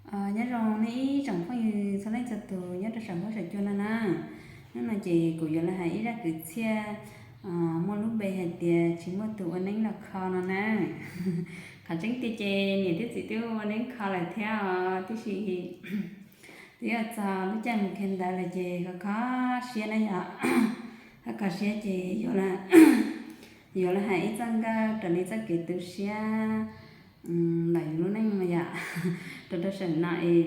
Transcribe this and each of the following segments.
Nyob zoo nej ib tsoom phooj ywg txhua leej txhua tus nyob rau saum huab saum cua no na. Hnub no ces kuv yuav los hais ib zaj kwv txhiaj muaj lub npe hais tias tsis muaj tus ua neeb los kho no na. Qhov tseeb tiag ces niam thiab txiv twb ua neeb kho lawm thiab os, tiam sis twb yog txog lub caij mus kiag ntawd lawm ces kho kho siab na yom. Kho kho siab ces yuav los hais ib txoj nkauj raws li txoj kev tu siab ntawm yus lub neej no yom, rau rau saum no es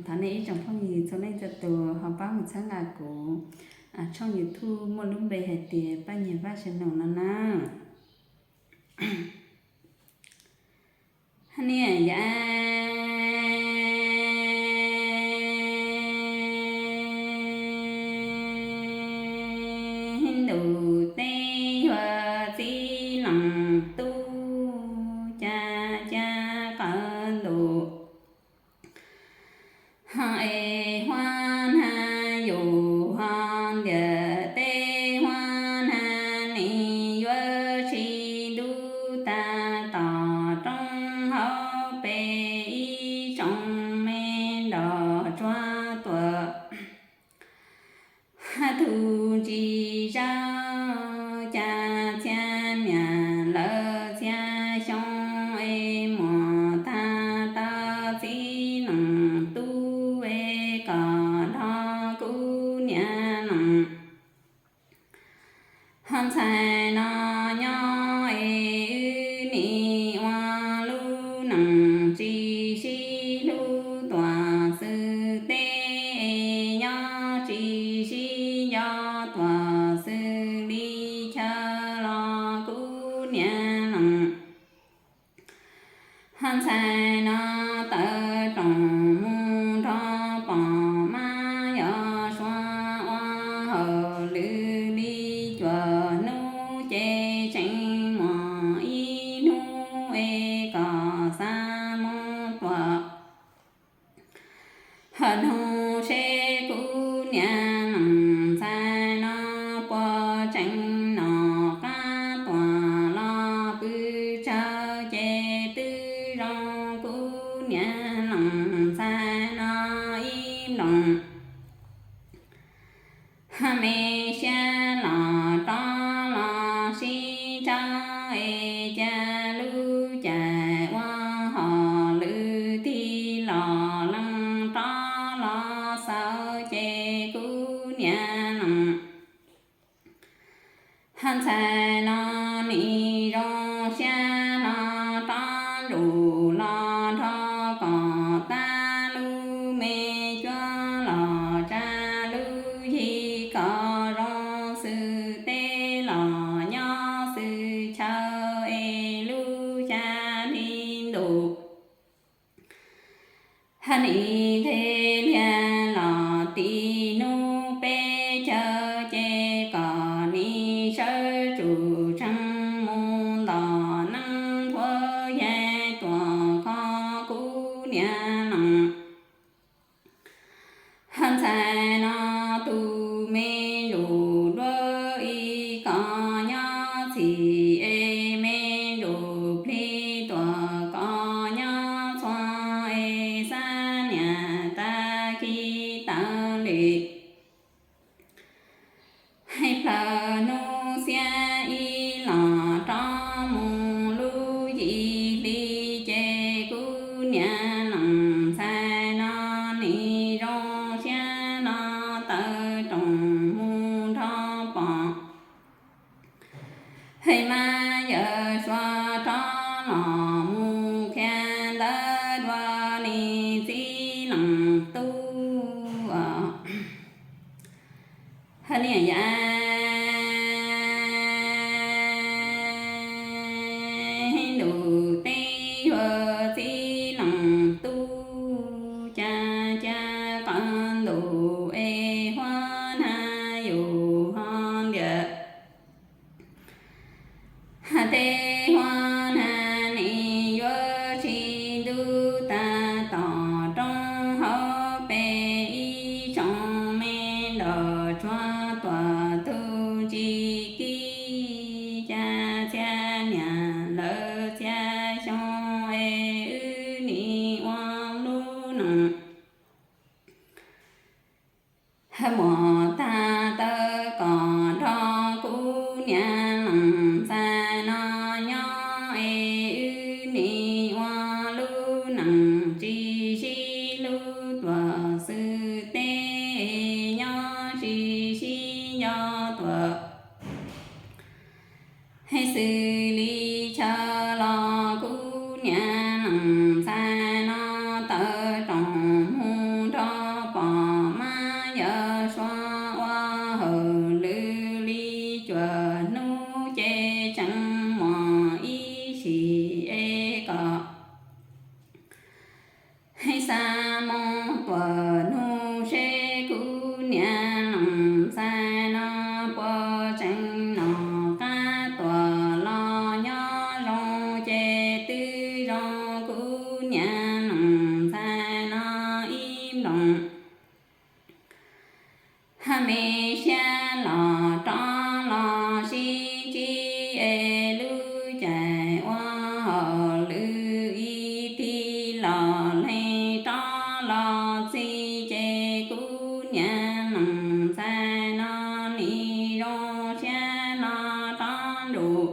thov nej ib tsoom phooj ywg txhua leej txhua tus ho pab mus txhawb nqa kuv tshooj YouTube muaj lub npe hais tias Paj Nyiag Vaj Sab Num no na. Niam yau ntuj teb yuav txib leej tub, cas cas qawv ntuj ho es huab hnav yus ho ntiam teb huab hnav nis yuav tsis ntub tag tom roob hauv pes ib tsoom me nrog tsuag tuam tus tsis zaub cas txhia niam lawv txhia xyoo es muam tag tau txib leej tub es kom nrog kuv niam leej ho ntxhais no nyob es wb nim ua lub neej tsis sib hlub tuam xwm teb es nyob tsis sib nco tuam xwm li chaw los kuv niam leej ho ntxhais no tawm roos mus nrog pom mab yog suav ua hauj lwm li cuaj hnub ces tseem muaj ib hnub es kom xa mus tuam ho nug seb kuv niam leej ntxhais no puas tseem noj qab tuam los pw tsawg ces twb zoo kuv niam leej ntxhais no ib nploos me siab los rov los sib ntsawj es cas lub caij ua hauj lwm tig los leej rov los xaus ces kuv niam leej ho ntxhais no nim zoo siab los rov ntsum los nrog kom tag lub me cuab los tsa lub yig kom zoo xwm teb los nyob xwm chaw es lub xya hli ntuj ho nim nqes liag los tim hnub peb caug ces kom nim sawv tsum tsees mus ntom neeb thuav yaig tuam kho kuv niam leej ho ntxhais no tus me ntsuj duab ib kom nyob txhim es me ntsuj plig tuam kom nyob txhua es xa niam tag kis tawv li hais plaws hnub xiab ib los rov mus lub yim hli ces kuv niam leej ntxhais no nim zoo siab no tawm roos mus nrog pom hais mas yawg suav rov los mus qhia ntawv dua nim txib leej tub ha niam yau ntuj teb yuav txib leej tub cas cas qawv ntuj es huab hnav yus ho ntiam teb huab hnav nis yuav tsis ntub tag tom roob hauv pes ib tsoom me nrog tsuag tuam tuam nug seb kuv niam lees ntxhais no puas tseem nom qab tuam los nyob zoo, ces twb zoo kuv niam lees ntxhais no ib nploos. Hab me siab los rov los sib ntsib es lub caij ua hauj lwm ib tig los leeg rov los txij, ces kuv niam lees ntxhais no nim zoo siab hlo rov nrug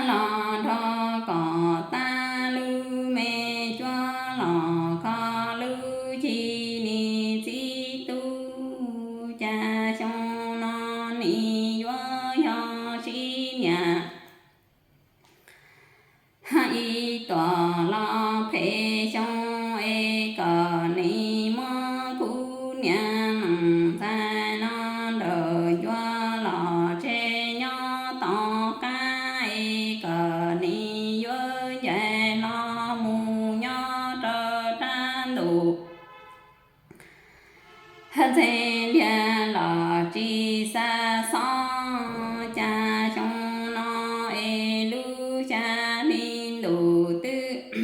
los nrog kom tag lub me cuab los kho lub cim nim txib tub, cas xyoo no nim yuav yog sib niam ib tuam los phem xyoo, es kom nim muab kuv niam lees ntxhais no nrawm ncua los tseg nyob tom qab, es kom nim yuav ncaim hlo mus nyob rau rab ntuj ntxeg liag los tsis xa xob, cas xyoo no es lub xya hli ntuj twb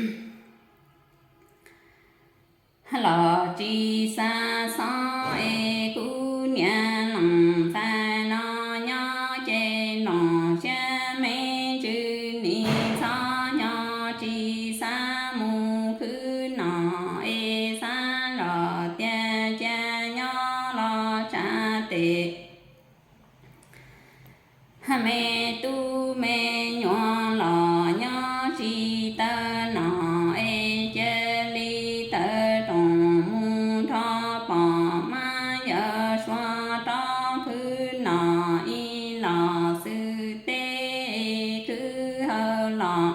los tsis xa xob, es kuv niam lees ntxhais no nyob ces nrog siab me ntsws nim txhob nyob, tsis xav mus khwv noj es xav los tias cia nyob los tsav tes me tub me nyuam los nyob tsis tau noj es cia li tawm rooj mus nrog pog mab yawg suav rov khwv noj ib los xwb, teb khwv hawm los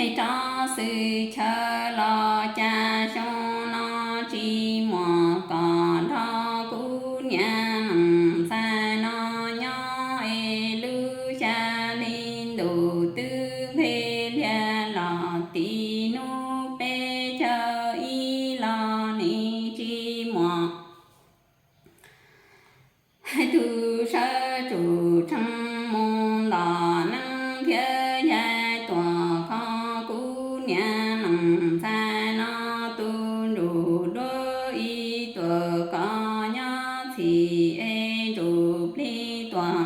es rov xwm chaw los, cas xyoo no tsis muaj kom nrog kuv niam lees ntxhais no nyob, es lub xya hli ntuj twb nqig liag los tim hnub peb caug ib los nim tsis muaj tug sawv tsum tsees mus ntom neeb thiab yaig tuam kho kuv niam lees ntxhais no, tus nruj duab ib tuam koj nyob txhim es ntsuj plig tuam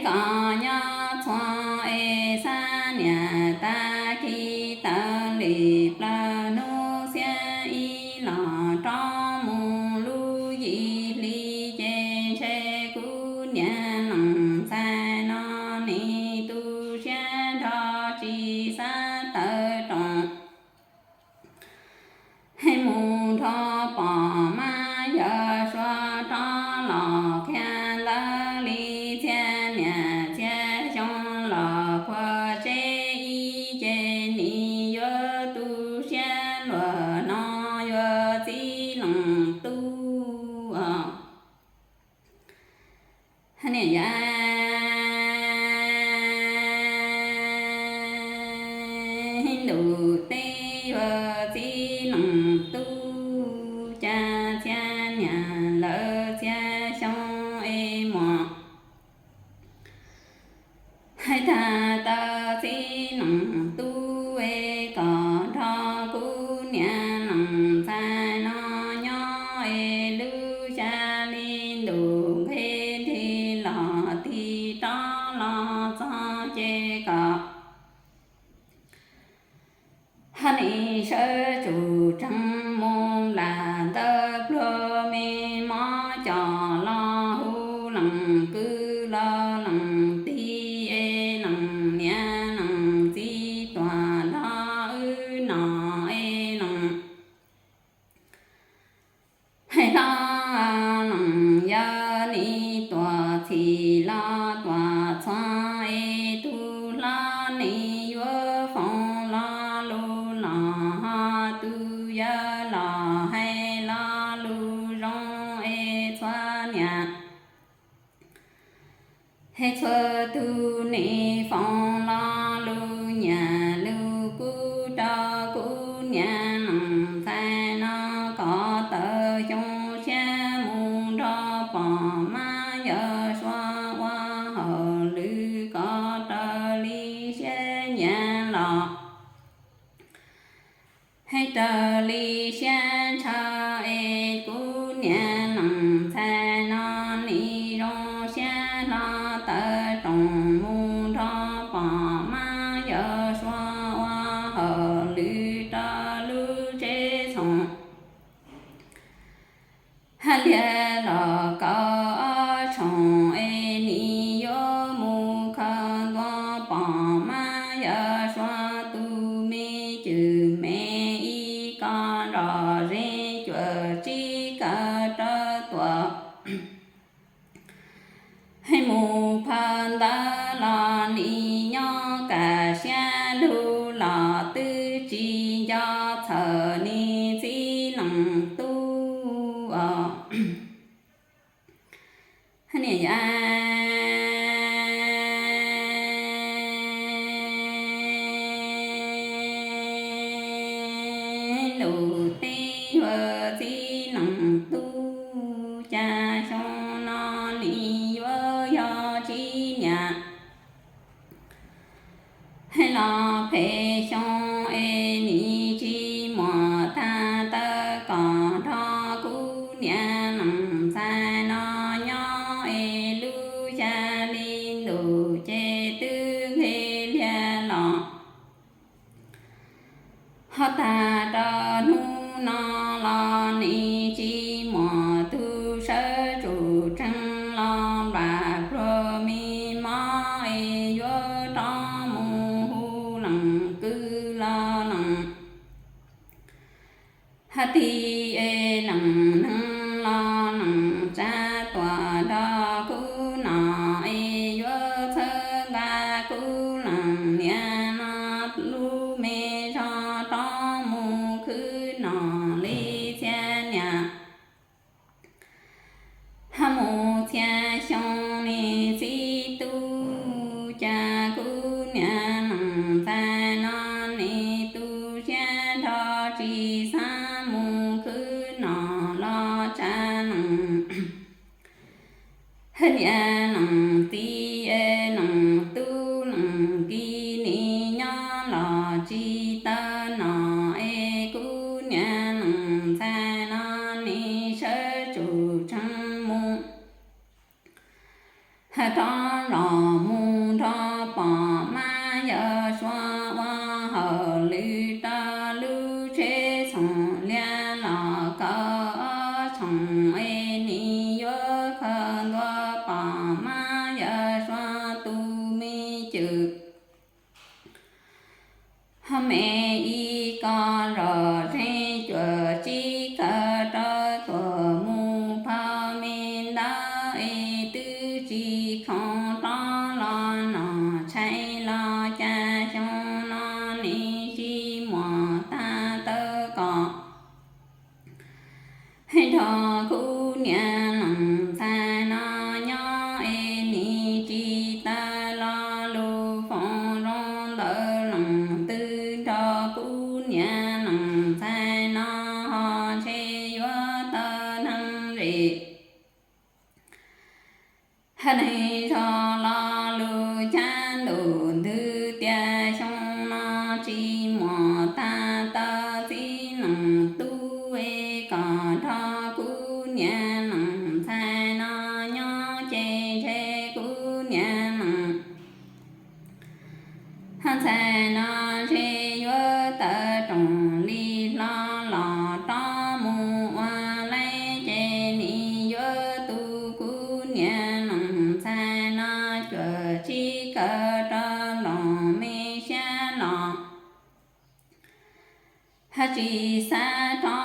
koj nyob txhuam es xa niam tag kis tawm li plaws hnub xiab ib los rov mus lub yim hli, ces ntshe kuv niam lees ntxhais no nim tu siab nrho tsis xav tawm rooj mus nrog pog mab yawg suav rov los qhia ntawv li txhia niam txhia xyoo los puag tseb ib, ces nim yuav tu siab luag no yuav txib leej tub niam yaig ntuj teb yuav txib leej tub, cas txhia niam lawv txhia xyoo es muaj hais tag tau txib leej tub es kom nrog kuv niam lees ntxhais no nyob, es lub xya hli ntuj nqig nrig los tig rov los txog, ces kom hos nim sawv tsum tsees mus nplam ntawv pluag me mob coj los hu leej kwv los leej tij es leej niam leej txiv tuaj nrog wb noj es leej hlob leej yawg nim tuaj txhim los tuaj txhuam es tus hlob nim yuav foom lo lus los hos tus yawg los hais lo lus zoo es txhua niam es txhua tug nim foom lo lus nyiam raws li siab ntshaw es kuv niam leej ntxhais no nim zoo siab hlo taw roos mus nrog pom mab yawg suav ua hauj lwm rau lub tsev txhoov. Hab liag los kaum ob tshooj es nim yuav mus khaws ntua pom mab yawg suav tus me cwm me ib ko nrog zeeb cuam tsib kaw rau tuam. Hab mus phawj ntawd los nim nyob kaj siab lug los twb tsis nco txhawj nim txiv leej tub os. Niam yau ntuj teb yuav txiv leej tub, cas xyoo no nim yuav yog tsis niam los phem xyoo es nim tsis muaj tag taw kom nrog kuv niam leej ntxhais no nyob es lub xya li ntuj ces twb nqhis liag los. Ho tag rau hnub no los nim tsis muaj tug sawv tsum tsees los npaj pluag me mob es yuav rov mus hu leej kwv los leej hab tig es leej neeg los leej tsav tuaj nrog kuv nom es yuav txhawb nqa kuv leej niam no lub me zog rov mus khwv nom li txhia niam hab mus txhia xyoo nim txiv tub, cas kuv niam leej ntxhais no nim tu siab nrho tsis xav mus khwv nom los tsav leej hab niam leej txiv leej tub leej ki nim nyob los tsis tau nom es kuv niam leej ntxhais no nim sawv tsum tsees mus hab rov los mus nrog pom mab yawg suav ua hauj lwm rau lub tsev txhoov liag los kaum ob tshooj es nim yuav khaws ntua pom mab yawg suav tus me cwm hab me ib ko zog zeeb cuam tsib kaw rau tuam mus phau me ntawd es twb tsis khoom rov los nom tshais los cas xyoo no nim tsis muaj tag taw kom nrog kuv niam leej ntxhais no nyob es nim tsis tau lo lus foom zoo ntawm leej twg nrog kuv niam leej ntxhais no ho ntshe yuav tau neeg zem hab neeg zog lo lus cab ntuj ntwg tias xyoo no tsis muaj tag taw txiv leej tub es kom nrog kuv niam leej ntxhais no nyob ces ntshe kuv niam leej ntxhais no ntshe yuav tawm rooj li hlo los rov mus ua laib ces nim yuav tu kuv niam leej ntxhais no cuam tsib kaw rau los me siab los hab tsis xav rov